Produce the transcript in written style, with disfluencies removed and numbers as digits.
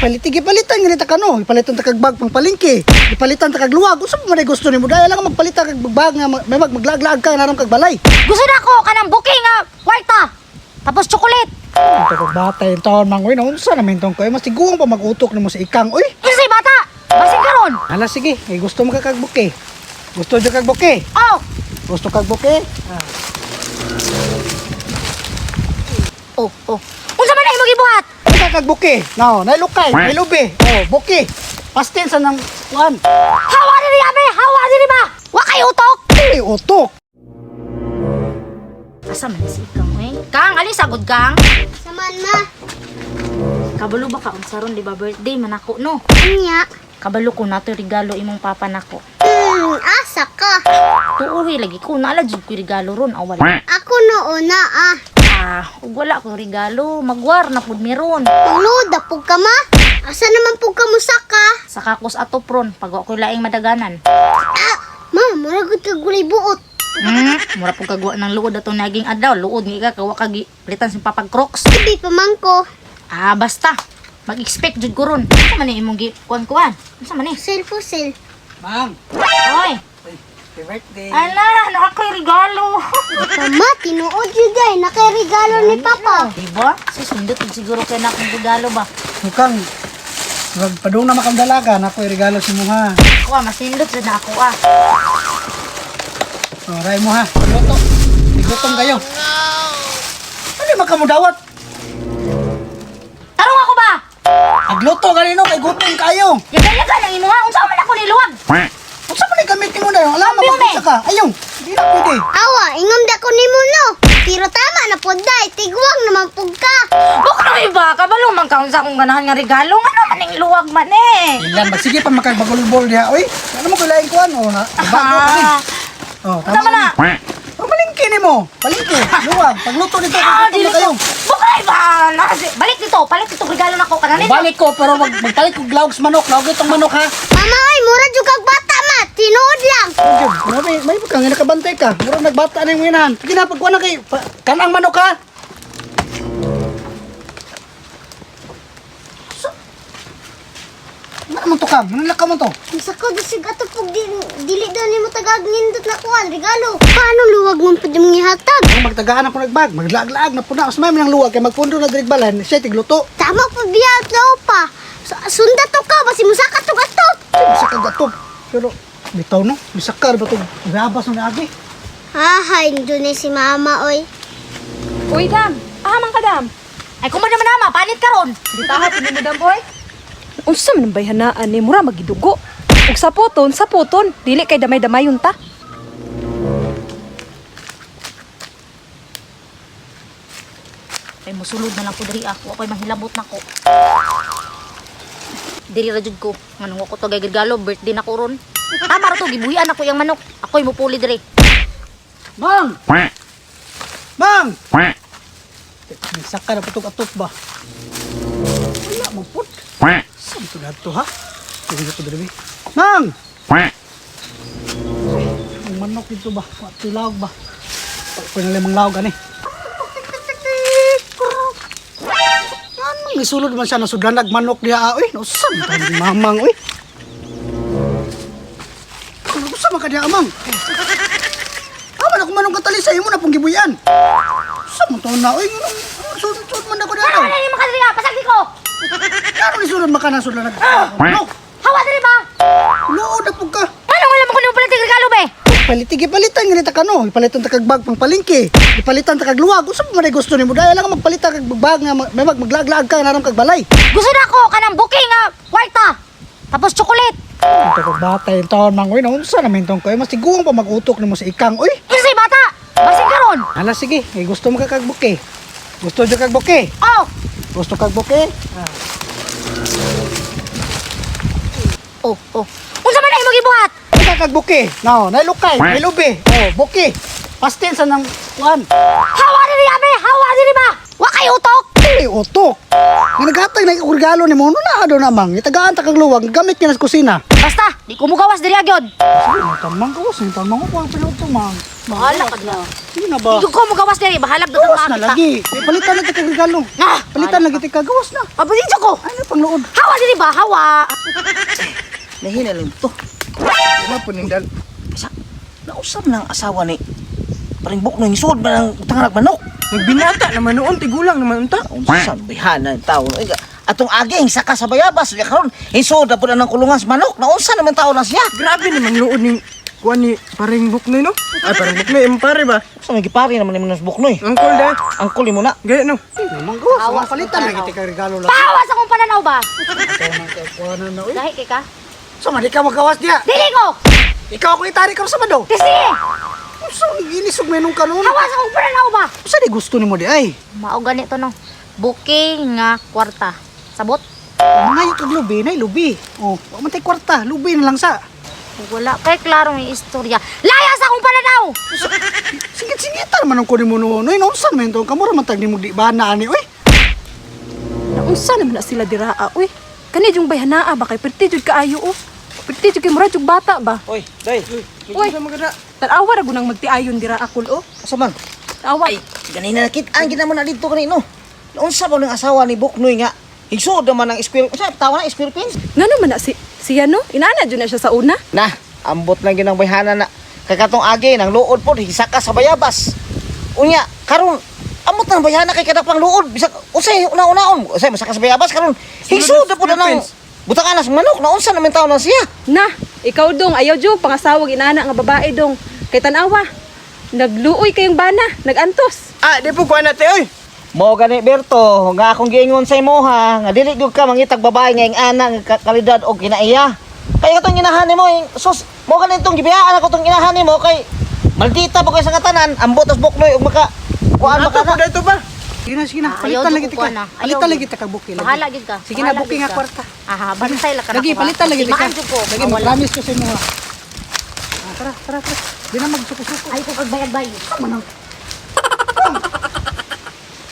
Paliti gipalitan ganita ka no. Ipalitan ta kag bag pang palengke. Ipalitan ta kag luwag. Unsa pa man ay gusto nimo? Dahil lang magpalitan kag bag nga may maglaag-laag ka naram kag balay. Gusto na ako kanang bouquet nga kwarta. Tapos chocolate. Ito kag bata yung taon mang uy, naunsa naman tong koy, mas tiguang pa mag-utok nimo sa ikang uy. Unsa bata? Basin karon. Hala sige, eh, gusto mo ka kag bouquet. Gusto jud kag bouquet. Oh. Gusto kag bouquet? Ah. Oh, oh. Unsa man ay imong gibuhat? Gusto kag bouquet. No, nailukay, nailubi. Oh, bouquet. Pastel sa nang kuan. Hawa diri ame, hawa diri ba? Wa kay utok. Ay, utok. Asa man si ikang eh? Kang, ali sagod kang. Saman ma. Kabalo ba ka unsa ron di ba birthday man ako no? Unya. Kabalo ko nato regalo imong papa nako. Asa ka. Tuoy lagi ko naala jud ko regalo ron awal. Ako noon na ah. Ah, ug wala ko regalo, magwar na pud meron. Tuluda pug ka ma. Asa naman pug ka musaka? Sa kakos atop ron pag ako'y laing madaganan. Ah, ma, mura gud ka gulay buot. Mura pud kagwa ng luod atong naging adlaw, luod nga ika kawa kag palitan sa papag Crocs. Ibi pa man ko. Ah, basta mag-expect jud ko ron. Unsa man ni imong gi kuan-kuan? Unsa man ni? Pusil-pusil. Mang, Oy, happy birthday. ala, na ako'y regalo. Mama, tinuod jud ay nakaregalo ni Papa. Diba? Susundot jud siguro kay na akong regalo ba. Mukhang magpadung na makang dalaga, nako regalo si mo ha. Ako ah, masindot jud na ako ah. Oh, ray mo ha. Luto. Igutom kayo. Ano makamudawat? Tarong ako ba? Agluto kanino kay gutom kayo. Yaga-yaga lang imo ha. Unsa man ako niluwag? Unsa man gamit nimo na alam mo Sabi mo, ka. Ayong, di na pwede. Awa, ingom da ko nimo no. Pero tama na pod day, tigwang naman pug ka. Buknoy ba? Kabalo man ka unsa akong ganahan nga regalo. Ngano man ning luwag man eh. Ilan ba sige pa makagbagulbol diha oy. Ano mo kay laing kuan oh na. Bago kani. Ah, Oh, tama na. ni. Oh, palengke nimo. Palengke. Luwag. Pagluto nito Ah, gutom dili na kayo. ko. Buknoy ba? Balik dito, palit dito regalo nako kanan. Balik ko pero wag magpalit kog lawg sa manok. Lawg itong manok ha. Mama oy, mura jud kag bata ma, tinuod lang. Jud, may may kang nakabantay ka. Mura nagbata na yung inahan. Sige na pagkuan na kay kanang manok ha. Ano man to kam? Ano man to? Musaka do sig ato pug di, dili daw nimo tagag nindot na kuan regalo. Paano luwag man pud imong gihatag? Ang magtagaan ako nagbag, maglaag-laag na puna usmay man ang luwag kay magpundo na diri balan, siya tigluto. Tama po biya at lao pa. Sunda to ka basi musaka to ato. Bisa kag ato. Pero bitaw no, bisakar ba to? Grabas no naagi. Hahay, doon si mama oy. Uy, dam. Ah, man ka, dam. Ay kumo naman ama, panit karon. Di taha, mo dam, oy. Unsa man ang bayhanaan ni mura magidugo. Ug saputon, saputon, dili kay damay-damayon ta. Ay musulod na lang ko diri ako, ako'y manghilabot nako. Diri ra jud ko. Nganong ako to gay regalo, birthday nako ron. Tama ra to, gibuhian ako yang manok. Ako'y mupuli diri. Mang! Mang! Bisakar na putog atot ba? Wala mo put. Saan to na to ha? Sige to diri. Mang! Ang manok dito ba? Wa lawag ba? Pag limang lawag ani. Anong isulod man siya na sudlanag manok diha oy? Nausa man ta ni mamang oy. Nausa man ka diha amang. Aman ako manong katali sa imo na pong gibuyan. Sa mo to na oy? Sud man ako diha. Ano man nimo kadiri ah, pasagdi ko. Ano ni sulod makana sudlanag? No. Hawa diri ba? Luod na pug ka. Ano wala mo ko nimo palit regalo be? Paliti gipalitan ganita ka no. Ipalitan ta kag bag pang palengke. Ipalitan ta kag luwag. Unsa pa man ay gusto nimo? Dahil lang magpalitan kag bag nga may maglaag-laag ka naram kag balay. Gusto na ako kanang bouquet nga kwarta. Tapos chocolate. Ito kag bata yung taon mang uy, naunsa naman tong koy, mas tiguang pa mag-utok nimo sa ikang uy. Unsa bata? Basin karon. Hala sige, eh, gusto mo ka kag bouquet. Gusto jud kag bouquet. Oh. Gusto kag bouquet? Ah. Oh, oh. Unsa man ay imong gibuhat? Gusto kag bouquet. No, nailukay, nailubi. Oh, bouquet. Pastel sa nang kuan. Hawa diri ame, hawa diri ba? Wa kay utok. Ay, utok. Nga naghatag na og regalo nimo, ano na daw na, Mang? Itagaan ta kag luwag, gamit niya na sa kusina. Basta, di ko mugawas diri agyod. Sige na, tamang gawas na, tamang ko ang pinuto, Mang. Bahala ka na. Sige na ba? Di ko mugawas diri, bahalag do Gawas na makita. lagi. Eh, palitan na kag regalo. Ah, Palitan lagi tika gawas na. Aba dito ko. Ay na pangluod. Hawa diri ba, hawa. Nahina lang to. Wala po ning dal. Sa, nausap ng asawa ni paring bukno yung suod ba ng tangarag manok? Nagbinata naman noon, tigulang naman unta. Unsa bihana ng tao. Ay, atong agi saka sa bayabas unya karon hisuod na pud ang kulungan sa manok. Naunsa naman tao na siya? Grabe naman lood ni kuan ni paring buknoy no. Ay paring buknoy, imong pare ba? Unsa may gipare naman nimo sa buknoy? Angkol da. Angkol mo na. Gaya no. Namang gawas, Hawa Mang. Palitan lagi tika regalo lang. Pahawa sa akong pananaw ba? Kuha na oy. Lahi kay ka. So man di ka magawas diya. Dili ko. Ikaw ako itari ka sa mado. Kasi Unsa inisog menong kanon? hawa sa akong pananaw ba? Unsa di gusto nimo di ay? Mao ganito no. Booking nga kwarta. Sabot? Mga kag lubi nay lubi. Oh, wa man tay kwarta, lubi na lang sa. Wala kay klarong istorya. Laya sa akong pananaw. Singit-singitan man ang kunin mo noon. Oy, naunsa man to? Kamura man tag nimo di ba na ani oy. Naunsa naman na sila diraa oy. Kani yung bayhanaa ba kay perti jud kaayo oh. Perti jud kay mura jud bata ba. Oy, day. Uy, tan-awa ra gunang magtiayon dira akol oh. Asa man? Tawa. Ay, ganina nakit-an gina mo na dito kanino. Naunsa ba ng asawa ni Buknoy nga higsuod naman ang square, unsa tawa na square pins? Ngano man na si siya no? Inana jud na siya sa una. Na, ambot lang ginang bayhana na. Kay katong agi nang luod pod hisaka sa bayabas. Unya, karon amot nang bayhana kay kada pang luod bisag unsay una-unaon, unsay masaka sa bayabas karon higsuod na pod ang butangan sa manok na unsa naman taon na siya. Na, ikaw dong ayaw jud pangasawag inana nga babae dong. Kay tan-awa. Nagluoy kayong bana, nagantos. Ah, di po kuan na te oy. Mo gani Berto, nga akong giingon sa imo ha, nga dili gyud ka mangitag babae nga ing ana nga kalidad og kinaiya. Kay katong inahan nimo, sus, mo gani tong gibiyaan ako tong inahan nimo kay maldita pa kay sa katanan, ambot as buknoy og maka kuan Ato maka po dito ba? Sige na, sige na. Ah, ayaw Palitan jud lagi ko tika. kuha na. Ayaw Palitan jud. lagi tika buki lagi. Bahala gyud ka. Sige na, Bahala booking gyud nga ka. kwarta. Aha, bantay la ka na Lagi ko, ha. palitan lagi tika. Timaan jud ko. Lagi Ah, wala. mag-promise ko sa imo ha. Ah, tara, tara, tara. Di na magsuko-suko. Ay ko kagbay-agbay. Man ang